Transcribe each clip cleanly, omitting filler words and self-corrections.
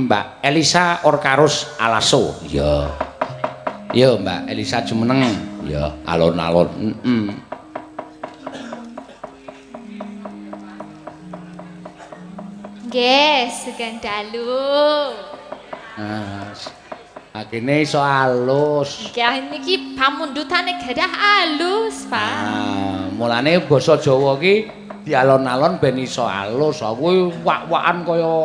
Mbak Elisa Orkarus Alaso. Iya. Yo Mbak Elisa jumeneng. Ya, alon-alon. Heeh. Nggih, sugeng dalu. Nah, akene iso alus. Nggih, niki pamundhutane gadah alus, Pak. Nah, mulane basa Jawa ki dialon-alon ben iso alus. Aku wak-wakan kaya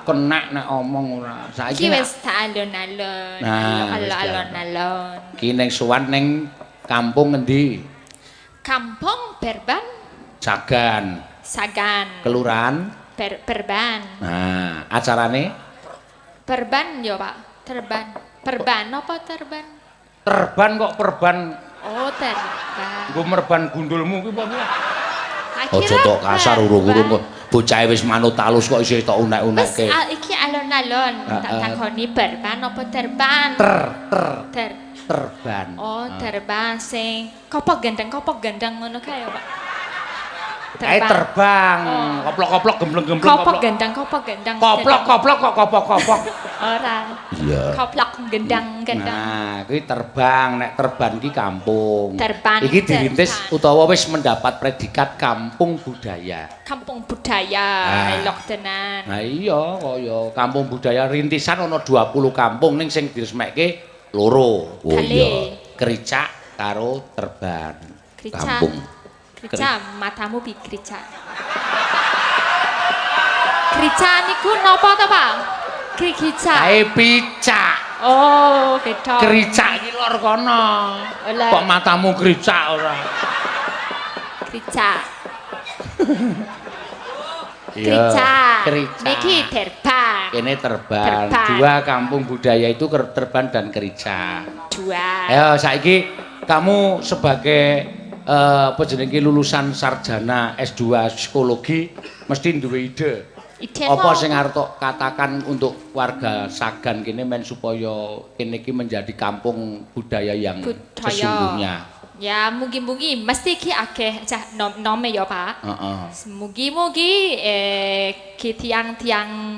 kenek nek omong ora. Saiki wis tak alon-alon. Nah, alon-alon. Ki ning sowan ning kampung ngendi? Kampung Berban. Sagan. Sagan. Kelurahan Perban. Nah, acarane Perban ya, Pak. Terban. Perban apa terban? Terban kok perban. Oh, terban. Nggo merban gundulmu ki apa? Aja tok kasar urung-urung kok. Bocah wis manut alus kok isih tok unek-unekke. Wis iki alon-alon tak takoni perban apa terban? Ter terban. Oh, terban sing kopok gendeng ngono kae ya, Pak. Kae terbang, koplok-koplok gembleng-gembleng. Kopok gendang, kopok gendang. Koplok-koplok kok kopok-kopok. Ora. Iya. Koplok gendang-gendang. Nah, kuwi terbang, nek terban ki kampung. Terban. Iki dirintis utawa wis mendapat predikat kampung budaya. Kampung budaya, elok tenan. Nah iya, kaya kampung budaya rintisan ana 20 kampung ning sing diresmekke loro. Oh iya. Kricak karo Terban. Kricak. Kampung. Krica, matamu bi krica. Krica niku napa to, Pak? Krica. Kae picak. Oh, beda. Kricak iki lor kono. Kok matamu kricak ora? Krica. Krica. Krica. Niki Terban. Kene Terban. Dua kampung budaya itu Terban dan Krica. Dua. Ayo saiki kamu sebagai apa jenenge lulusan sarjana S2 psikologi mesti duwe ide. Apa sing arep tok katakan untuk warga Sagan kene men supaya kene iki menjadi kampung budaya yang budaya sesungguhnya. Ya mugi-mugi mesti ki akeh cah nome ya, Pak. Heeh. Mugi-mugi ki tiang-tiang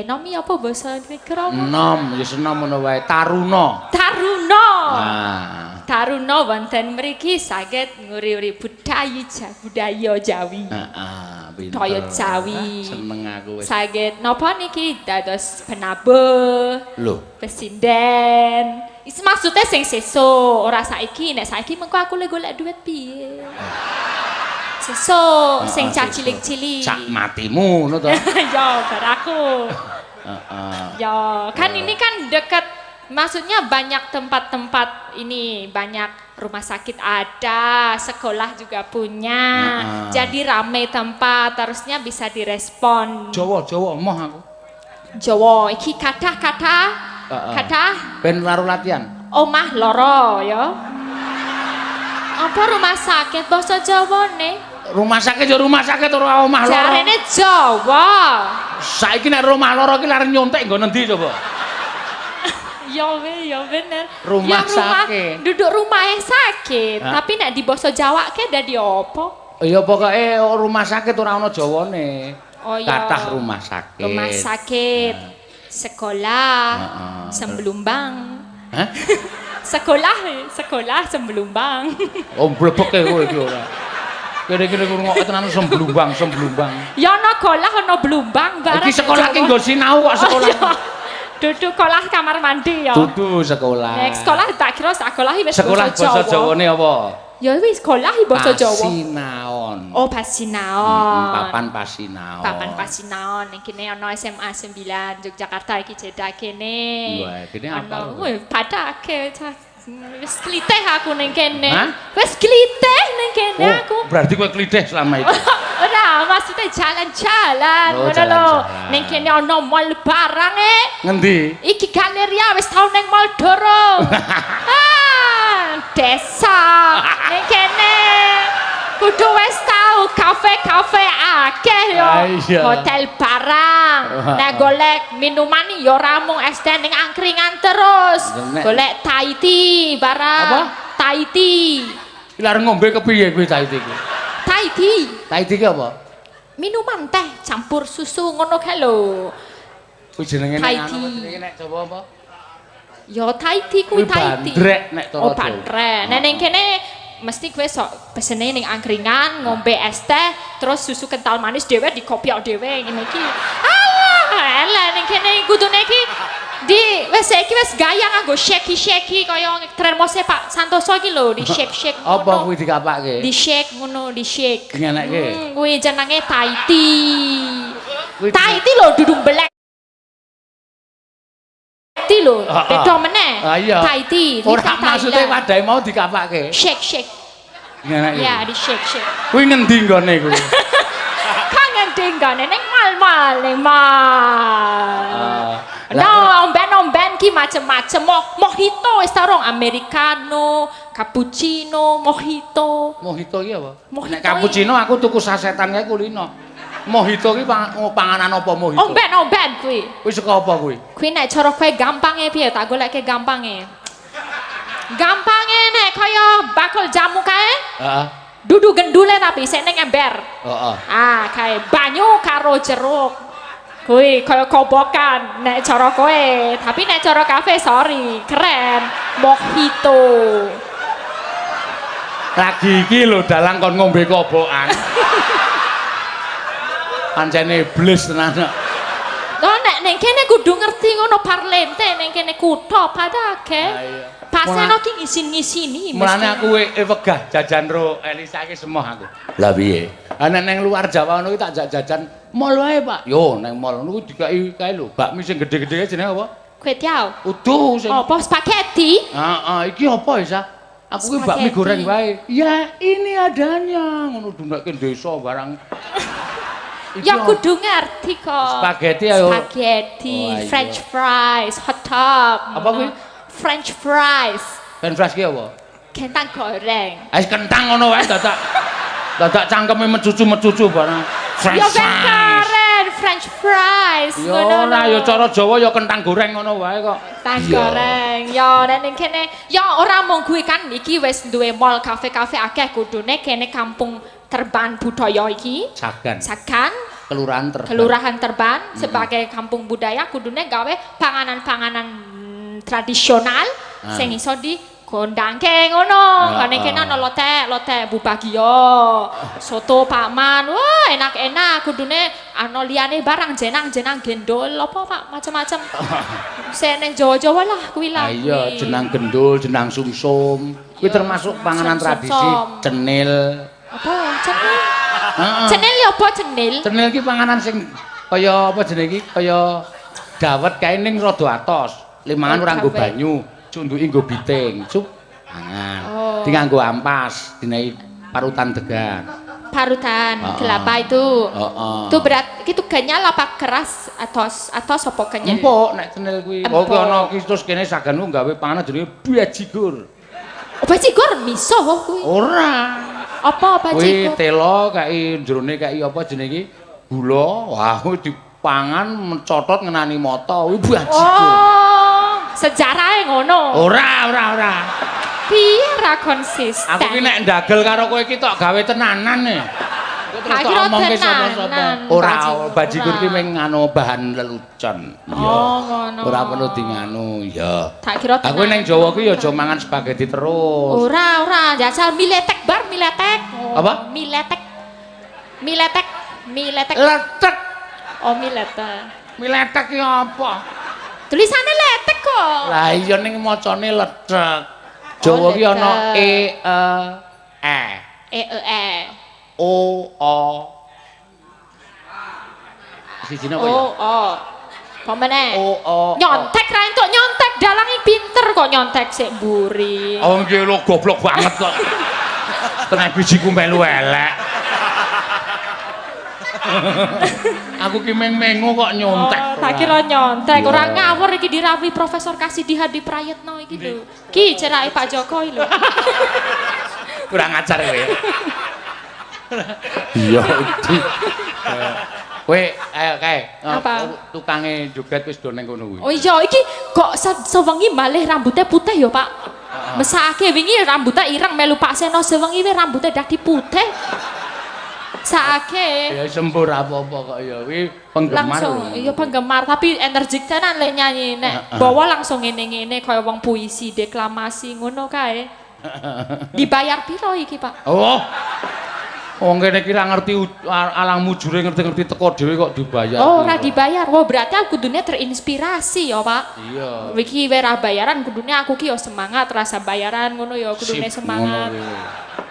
nomi apa basa mikro? Nom, ya senom ngono wae. Taruna. Taruna. Nah. Taruna wonten mriki saged nguri-uri budaya budaya Jawi. Heeh, pinter. Budaya Jawi. Seneng aku wis. Saged napa niki dados penabuh. Lho, pesinden. Iki maksude sing sesuk, ora saiki. Nek saiki mengko aku le golek duit piye. Sesuk sing cah cilik-cilik. Sak matimu ngono to. Ya, bar aku. Heeh. Ya, kan ini kan dekat. Maksudnya banyak tempat-tempat ini, banyak rumah sakit ada, sekolah juga punya. Jadi rame tempat, harusnya bisa direspon. Jawa, Jawa emoh aku. Jawa, iki kathah-kathah. Kathah. Ben laro latihan. Omah loro ya. Apa rumah sakit basa Jawane? Rumah sakit ya rumah sakit ora omah loro. Jarene Jawa. Saiki nek rumah loro iki lare nyontek nggo nendi coba? Ya ya bener. Rumah ya, rumah, sakit. Duduk rumahnya sakit, tapi nek di basa Jawa ke dadi apa? Ya pokoke rumah sakit ora ana Jawane. Oh iya. Kathah rumah sakit. Rumah sakit. Sekolah. Semblumbang. Hah? Sekolah, sekolah Semblumbang. Oh mblebeke kowe iki ora. Kene-kene ngrungokke tenan semblumbang, semblumbang. Ya ana kolah ana blumbang barang. Iki sekolah ki nggo sinau kok sekolah. Duduk sekolah kamar mandi ya. Dudu sekolah. Nek sekolah tak kira sekolah wis sekolah basa Jawane apa? Ya wis sekolah basa Jawa. Pasinaon. Oh, Pasinaon. Papan Pasinaon. Papan Pasinaon ning kene ana SMA 9 Yogyakarta iki cedak kene. Wah, kene apa? Wih, padake wis klitih aku ning kene. Wis klitih ning kene aku. Berarti kowe klitih selama itu. Ora, maksudnya jalan-jalan ngono lho. Ning kene ana mall barang e. Ngendi? Iki galeria wis tau ning mall dorong. Ah, desa ning kene. Kudu wis tau kafe-kafe akeh yo. Hotel barang. Nah golek minuman yo ora mung es teh ning angkringan terus. Golek Thai tea barang. Apa? Thai tea. Iki arep ngombe kepiye kuwi Thai tea kuwi? Thai tea. Thai tea ki apa? Minuman teh campur susu ngono kae lho. Kuwi jenenge nek Thai anu tea. Jenenge nek Jawa apa? Ya Thai tea kuwi Kuwi Thai tea. Bandrek nek cara Oh, Jawa. bandrek. Nek ning kene mesti kowe sok pesene ning angkringan ngombe es teh terus susu kental manis dhewe dikopiok dhewe ngene iki. Alah, elah ning kene kudune iki di wis saiki wis gaya nganggo shaky-shaky kaya termose Pak Santoso iki lho, di shake-shake Apa kuwi dikapake? Di shake ngono, di shake. Ngenekke? Kuwi jenenge Thai tea. Kuwi Thai tea lho, duduk black tea lho, beda meneh. Ah, iya. Thai tea. Ora, Iki kan maksude Thailand. wadahe mau dikapake. Shake shake. Ngenekke. Ya, di shake shake. Kuwi ngendi nggone kuwi? Kang ngendi nggone ning mal-mal, ning mal. Ah, No, omben-omben ki macem-macem. Mojito wis tau rong? Americano, cappuccino, mojito. Mojito iki apa? Mojito. Nek cappuccino aku tuku sasetan kae kulino. Mojito ki panganan apa mojito? Omben-omben kuwi. Kuwi saka apa kuwi? Kuwi nek cara kowe gampange piye? Tak goleke gampange. Gampange nek kaya bakul jamu kae, dudu gendule tapi sik ning ember. Ah, kae banyu karo jeruk. Kuwi kaya kobokan nek cara kowe, tapi nek cara kafe sorry, keren. Mojito. Lagi iki lho dalang kon ngombe kobokan. Pancene iblis tenan kok. Oh, nek ning kene kudu ngerti ngono parlente ning kene kutha padake. Ah, iya. Paseno ki ngisin-ngisini. Mulane aku wegah jajan ro Elisa iki semoh aku. Lah piye? Ah, nek nang luar Jawa ngono ki tak jak jajan mall wae, Pak. Yo nang mall ngono kuwi dikai kae lho, bakmi sing gedhe-gedhe kae jenenge apa? Kue tiaw. Udu sing. Apa spaghetti? Heeh, iki apa ya, Sa? Aku ki bakmi Spaghetti. goreng wae. Ya, ini adanya ngono dunake desa barang. Iki Ya apa? kudu ngerti kok. Spaghetti ayo. Spaghetti, Oh, iya. french fries, hot dog. Apa kuwi? French fries. French fries ki apa? Kentang goreng. Wis kentang ngono wae dadak dadak cangkeme mecucu-mecucu barang. French Ya ben fries. keren, french fries. Ya Ngono ora lho. ya cara Jawa ya kentang goreng ngono wae kok. Kentang goreng. Ya nek ning kene ya ora mung kuwi kan iki wis duwe mall, kafe-kafe akeh, kudune kene kampung Terban budaya iki. Sagan. Sagan. Kelurahan Terban. Kelurahan Terban sebagai kampung budaya kudune gawe panganan-panganan tradisional sing iso digondangke ngono. Kene kene ana lotek, lotek Bu Bagio, soto Pak Man. Wah, enak-enak kudune ana liyane barang jenang-jenang gendol apa Pak macam-macam. Sing ning Jawa-Jawa lah kuwi lah. Ah iya, kuwi. Jenang gendul, jenang sumsum. Kuwi Iya, termasuk jenang panganan sumsum. tradisi, cenil. Apa cenil? Heeh. Cenil ya apa cenil? Cenil ki panganan sing kaya apa jenenge iki? Kaya dawet kae ning rada atos. Limangan Oh, ora nggo dawet. banyu, cunduki nggo biting. Cup mangan. Oh. Di nganggo ampas, dinehi parutan degan. Parutan kelapa itu. Heeh. Itu berat, itu kenyal apa keras atau sopo kenyal? Empuk nek cenil kuwi. Oh, kuwi Empuk. ana ki terus kene saganmu gawe panganan jenenge bajigur. Oh, bajigur miso kuwi. Ora. Apa Kuwi bajigur? telo kai jerone kai apa jenenge iki? Gula. Wah, kuwi dipangan mencotot ngenani mata. Kuwi bajigur. Oh, sejarahnya ngono. Ora, ora, ora. Piye ra konsisten? Aku ki nek ndagel karo kowe iki tok gawe tenanan e. Kowe terus Tak tok kira omongke sapa-sapa. tenanan, Ora, bajigur. bajigur ki Ora. mung nganu bahan lelucon. Iya. Oh, ngono. Ora perlu di nganu, ya. Tak kira Aku tenanan. ning Jawa ki ya aja mangan spaghetti terus. Ora, ora, jajal mie letek bar, mie letek. Oh, Apa? Mie letek. Mie letek, mie letek. Letek. Oh, mie letek. Mie letek ki apa? Tulisannya letek kok. Lah iya ning macane letek. Jawa ki ana letek. e e e E E E. o o. Sijine apa ya? O O. Apa meneh? O o. O. Nyontek ra entuk nyontek, dalange pinter kok nyontek sik mburi. Oh nggih lho goblok banget kok. Tenan bijiku melu elek. Aku ki meng-mengu kok nyontek. Oh, tak kira nyontek, Iya. ora ngawur iki dirawuhi Profesor Kasidi Hadi Prayitno iki lho. Ki cerake Pak Jokowi lho. Kurang ajar kowe. Iya, iki. Kowe ayo kae. Apa? Tukange joget wis do ning kono kuwi. Oh iya, iki kok sewengi malih rambutnya putih ya, Pak. Mesake wingi rambutnya ireng melu Pak Seno, sewengi we rambutnya dadi putih. Sakake. Ya sempur apa-apa kok ya. Kuwi penggemar. Langsung iya penggemar tapi energik tenan lek nyanyi nek bawa langsung ngene-ngene kaya wong puisi deklamasi ngono kae. Dibayar piro iki, Pak? Oh. Wong kene iki ra ngerti alang mujure ngerti-ngerti teko dhewe kok dibayar. Oh, ora dibayar. Wah, berarti aku kudune terinspirasi ya, Pak. Iya. Iki ora bayaran kudune aku ki ya semangat rasa bayaran ngono ya kudune semangat.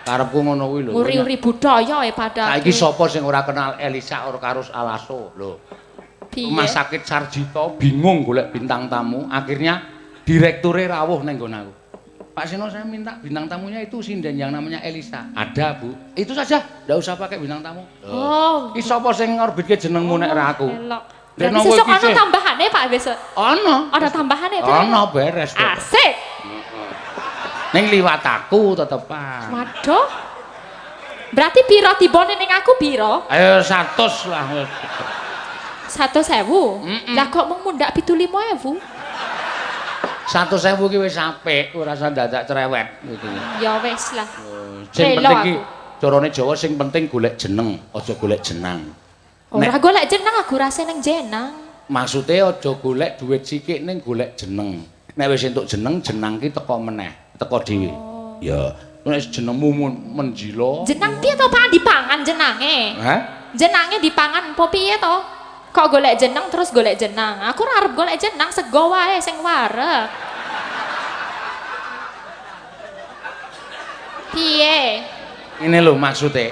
Karepku ngono kuwi lho. Nguri-uri budaya e pada. Saiki sapa sing ora kenal Elisa Orkarus Alaso lho. Rumah Sakit Sarjito bingung golek bintang tamu, akhirnya direkture rawuh neng nggon aku. Pak Seno, saya minta bintang tamunya itu sinden yang namanya Elisa. Ada, Bu. Itu saja, ndak usah pakai bintang tamu. Oh. Iki sapa sing ngorbitke jenengmu nek ora aku? Berarti sesuk ana tambahane, Pak, besok. Ana. Ana tambahane. Ana beres. Asik. Ning liwat aku tetepan. Waduh. Berarti piro tibone ning aku piro? Ayo 100 lah wis. 100.000? Lah kok mung mundhak 75.000? 100.000 ki wis apik, ora usah dadak cerewet gitu. Ya wis lah. Sing penting ki carane Jawa sing penting golek jeneng, aja golek jenang. Ora golek jeneng, aku ora seneng jenang. Maksude aja golek duit sikik ning golek jeneng. Nek wis entuk jeneng, jenang ki teko meneh, teko dhewe. Ya, nek jenengmu menjila. Jenang piye to, Pak? Dipangan jenange. Hah? Jenange dipangan apa piye to? Kok golek jeneng terus golek jenang? Aku ora arep golek jenang, sego wae sing wareg. Piye? Ngene lho maksude.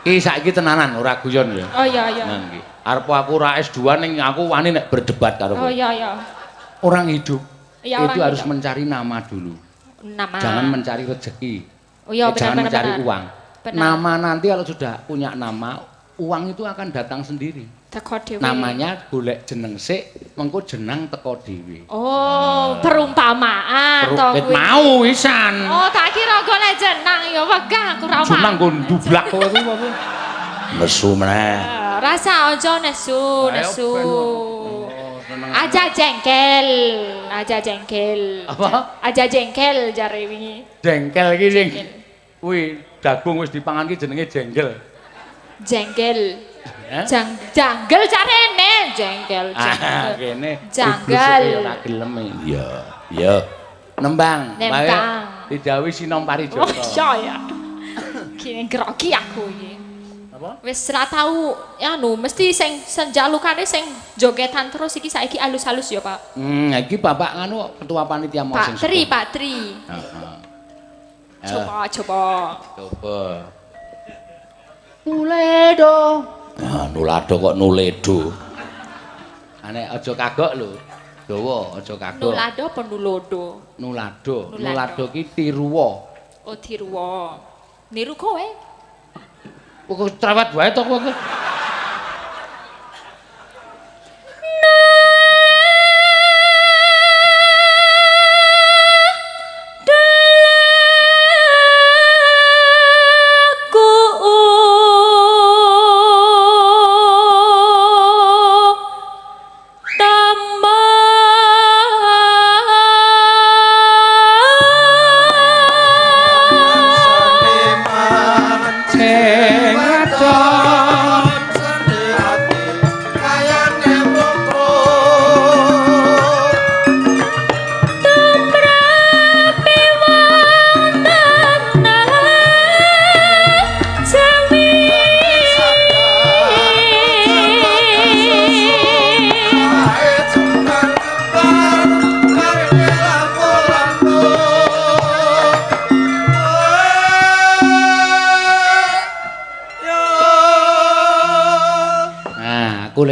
Iki saiki tenanan ora guyon ya. Oh iya iya. Nah iki. Arep aku ora S2 ning aku wani nek berdebat karo kowe. Oh iya iya. Orang hidup ya, itu orang harus hidup mencari nama dulu. Nama. Jangan mencari rezeki. Oh iya, benar, jangan benar, mencari benar. Uang. Benar. Nama nanti kalau sudah punya nama, uang itu akan datang sendiri. Teko dhewe. Namanya golek jeneng sik, mengko jenang teko dhewe. Oh, perumpamaan to kuwi. Mau wisan. Oh, tak kira golek jenang ya wegah aku ora. Jenang nggo ndublak kowe kuwi apa? Nesu meneh. Rasa aja nesu, nesu. Aja jengkel, aja jengkel. Apa? Aja jengkel jare wingi. Jengkel iki sing kuwi jagung wis dipangan ki jenenge jengkel. Jengkel. Janggel carene, jengkel. Ah, kene. Janggal. Ora gelem. Iya, iya. Nembang. Nembang. Didhawuhi Sinom Parijata. Oh iya ya. Kene grogi aku iki. Apa? Wis ora tau anu, mesti sing senjalukane sing jogetan terus iki saiki alus-alus ya, Pak. Iki bapak nganu ketua panitia mau sing. Pak Tri, Pak Tri. Heeh. Coba, coba. Coba. Nuledo. Ah, nulado kok nuledo. Ane aja kagok lho. Dawa aja kagok. Nulado apa nulodo? Nulado. Nulado ki tiruwa. Oh, tiruwa. Niru kowe. Kok cerewet wae to kowe.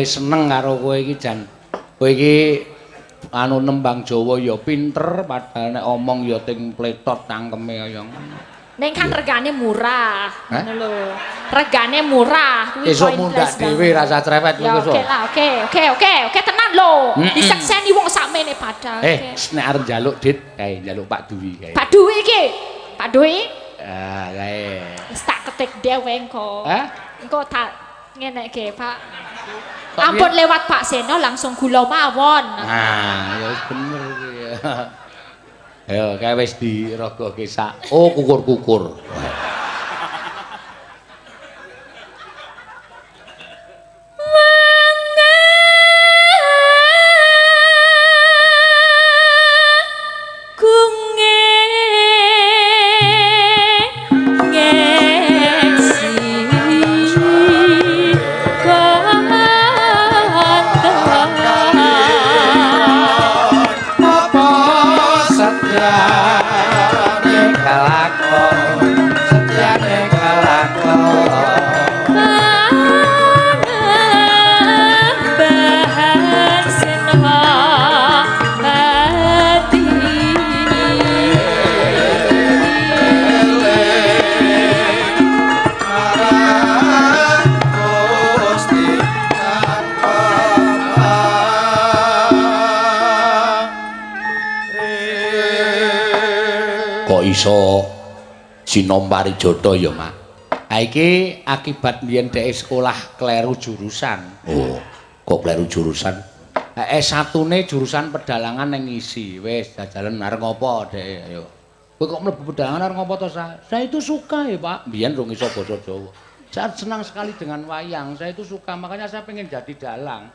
Seneng karo kowe iki jan. Kowe iki anu nembang Jawa ya pinter, padahal nek omong ya ting pletot cangkeme kaya ngono. Ning kan regane murah, ngono lho. Regane murah kuwi esuk mundak dhewe rasa cerewet kuwi esuk. Oke lah, oke, oke, oke, oke tenan lho. Disekseni wong sakmene padahal. Nek arep njaluk dit, kae njaluk Pak Dwi kae. Pak Dwi iki. Pak Dwi. Ah, kae. Wis tak ketik dhewe engko. Hah? Engko tak ngeneke, Pak. Ampun lewat Pak Seno langsung gula mawon. Nah, ya wis bener kuwi ya. Ayo, kae wis dirogohke sak. Oh, kukur-kukur. iso Sinom Parijata ya, Mak? Ha iki akibat biyen dhek sekolah kleru jurusan. Oh, kok kleru jurusan? S1-ne jurusan pedalangan ning ngisi. Wis jajalan arep ngopo dhek ayo. Kowe kok mlebu pedalangan arep ngopo to, Sa? Saya itu suka ya, Pak. Biyen rung iso basa Jawa. Saya senang sekali dengan wayang. Saya itu suka, makanya saya pengen jadi dalang.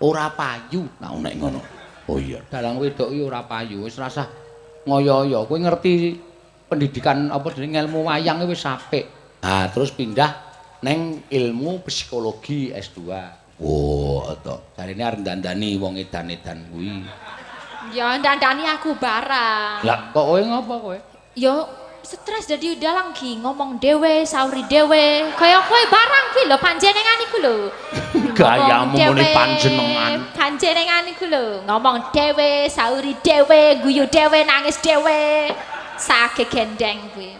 Ora payu, nah nek ngono. Oh iya, dalang wedok iki ora payu. Wis rasah ngoyo-oyo. Kowe ngerti pendidikan apa jenenge ilmu wayang wis apik. Nah, terus pindah neng ilmu psikologi S2. Oh, to. Jarine arep ndandani wong edan-edan kuwi. Ya ndandani aku barang. Lah, kok kowe ngopo kowe? Ya stres dadi dalang ki ngomong dhewe, sauri dhewe. Kaya kowe barang kuwi lho panjenengan iku lho. Gayamu muni panjenengan. Panjenengan iku lho, ngomong dhewe, sauri dhewe, guyu dhewe, nangis dhewe. Sake gendeng kuwi.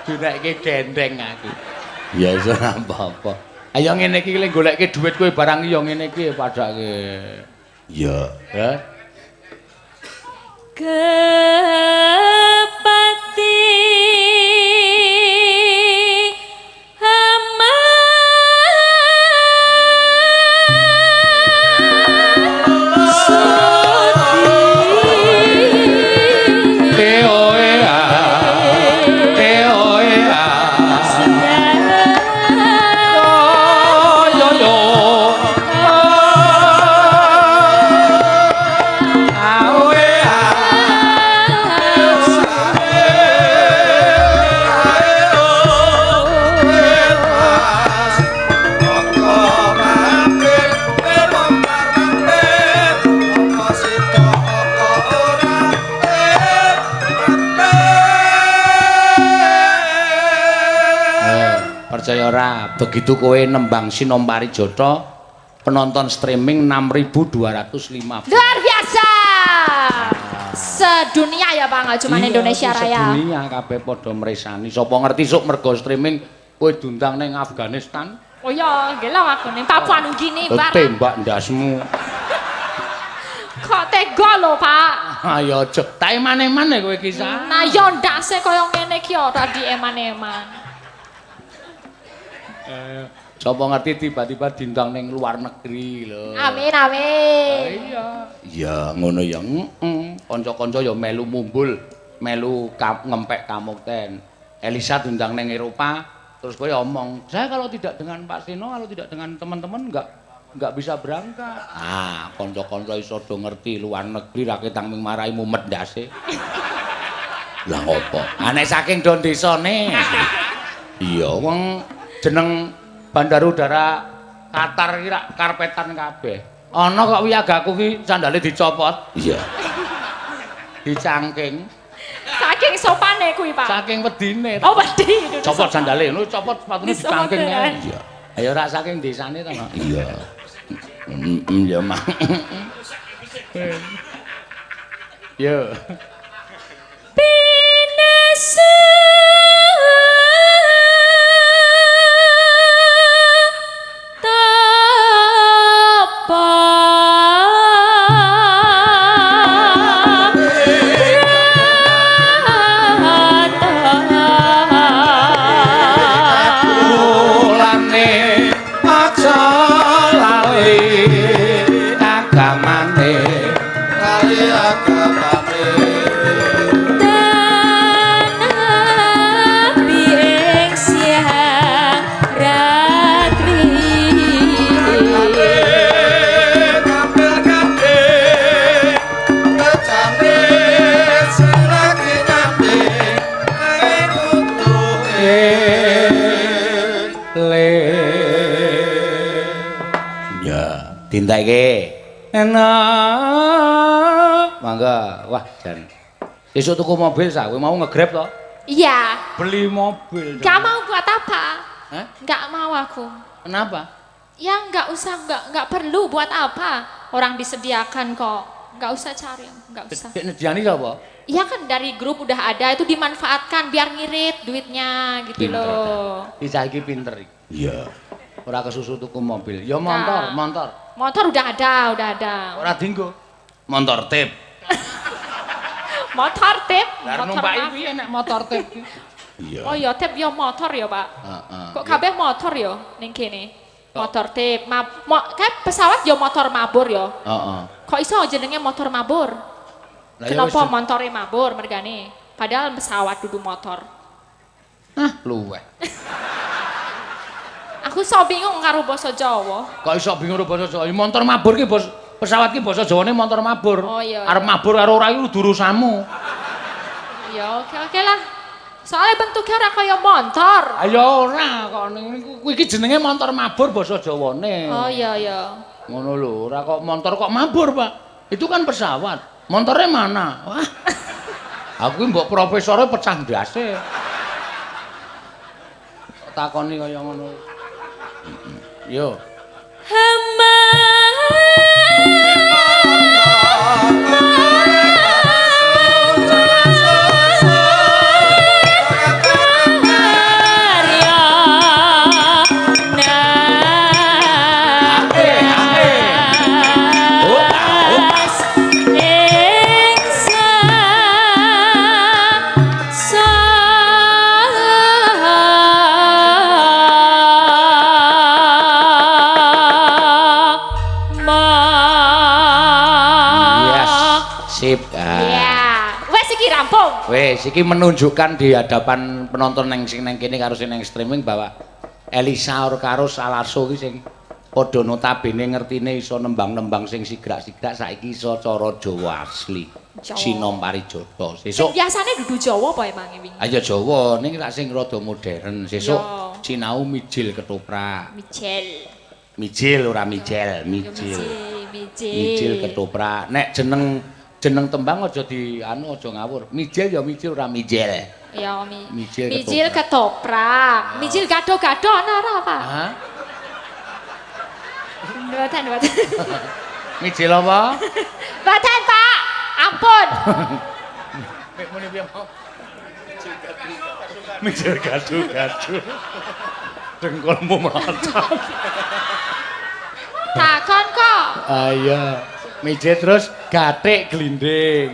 Dinekke gendeng aku. Ya wis ora apa-apa. Ayo ngene iki le golekke dhuwit kowe barang ya ngene iki padake. Iya. Ya. Kepati Percaya ora, begitu kowe nembang Sinom Parijata, penonton streaming 6.250. Luar biasa. Sedunia ya Pak, nggak cuma iya, Indonesia Raya. Sedunia kabeh padha mresani. Sapa ngerti sok mergo streaming kowe diundang ning Afghanistan. Oh iya, gelo aku ning Papua Nugini barang. Tembak ndasmu. Kok tega lho, Pak? Ayo aja. Tak eman-eman kowe iki, Sa. Nah, yo ndase kaya ngene iki ora dieman-eman. Sapa ngerti tiba-tiba diundang ning luar negeri lho. Amin amin. Iya. Iya ngono ya. Heeh. Kanca-kanca ya melu mumbul, melu ngempek kamukten. Elisa diundang ning Eropa, terus kowe omong, "Saya kalau tidak dengan Pak Seno, kalau tidak dengan teman-teman enggak bisa berangkat." Ah, kanca-kanca iso do ngerti luar negeri ra ketang ming marai mumet ndase. Lah ngopo? Ah nek saking do desane. Iya, wong jeneng bandar udara Qatar iki rak karpetan kabeh. Ana kok wiyagaku ki sandale dicopot. Iya. Dicangking. Saking sopane kuwi, Pak. Saking wedine. Oh, wedi. Copot sandale, ngono copot sepatune dicangking kae. Iya. Ayo rak saking desane to, Mak. Iya. Ya, Mak. Yo. Pinasa Dintaike. Enak. Mangga. Wah, jan. Esuk tuku mobil sa, kowe mau nge-grab to? Iya. Beli mobil. Gak mau buat apa? Hah? Gak mau aku. Kenapa? Ya nggak usah, nggak perlu buat apa. Orang disediakan kok. Nggak usah cari, nggak usah. Nyediani sapa? Iya kan dari grup udah ada, itu dimanfaatkan biar ngirit duitnya gitu pinter, loh. Bisa iki pinter. Iya. Ora kesusu tuku mobil. Ya motor, nah, motor. Motor udah ada, udah ada. Ora dinggo. Motor tip. Motor tip. Lah Motor numpaki piye nek motor tip? Iya. Oh ya tip ya motor ya, Pak. Heeh. Kok kabeh motor ya ning kene? Motor tip, kayak pesawat ya motor mabur ya. Heeh. Kok iso jenenge motor mabur? Lah ya Kenapa wis. montore mabur mergane? Padahal pesawat dudu motor. Ah, luweh. Aku iso bingung karo basa Jawa. Kok iso bingung karo basa Jawa? Motor mabur ki bos pesawat ki basa Jawane motor mabur. Oh, iya. Arep mabur karo ora iku urusanmu. Ya oke oke lah. Soalnya bentuknya ora kaya motor. Ayo ora kok niku kuwi iki jenenge motor mabur basa Jawane. Oh iya iya. Ngono lho, ora kok motor kok mabur, Pak. Itu kan pesawat. Motornya mana? Wah. Aku ki mbok profesore pecah ndase. Kok takoni kaya ngono. Yo. Yes, sip. Ah. Ya, wes iki rampung. Wes, iki menunjukkan di hadapan penonton neng sing neng kene karo sing neng streaming bahwa Elisha karo Salaso iki sing padha notabene ngertine iso nembang-nembang sing sigrak-sigrak saiki iso cara Jawa asli. Jawa. Sinom Parijata. Sesuk Biasane dudu Jawa apa emang wingi? ayo Jawa ning rak sing rada modern. Sesuk Ya. sinau mijil ketoprak. Mijel. Mijil ora mijel, Yo, mijil. Mijil. Mijil ketoprak. Nek jeneng jeneng tembang aja di anu aja ngawur. Mijil ya mijil ora mijel. Ya Mijil mijil ketoprak. Mijil gado-gado ana ora, Pak? Hah? Mboten, mboten. Mijil apa? Mboten, Pak. Ampun. Mek muni piye mau? Mijil gado-gado. Dengkulmu melotot. Takon kok. Ayo. Mijil terus gathik glinding.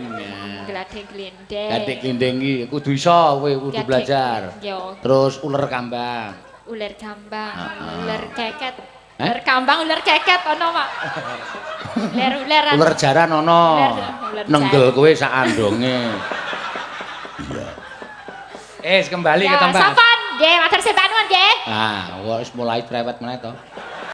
Gladek glindeng. Gathik glinding iki kudu iso kowe kudu Gathik. belajar. Yo, Terus uler kambang. ular kambang, Heeh. ular keket. Eh? Ular kambang, ular keket ono, Pak. Ular-ular. Uler jaran ana. Uler Nenggel jaran. kowe sak andonge. Iya. Kembali ke Ya, tempat. sampun. Nggih, matur sembah nuwun nggih. Ah, wis mulai cerewet meneh to.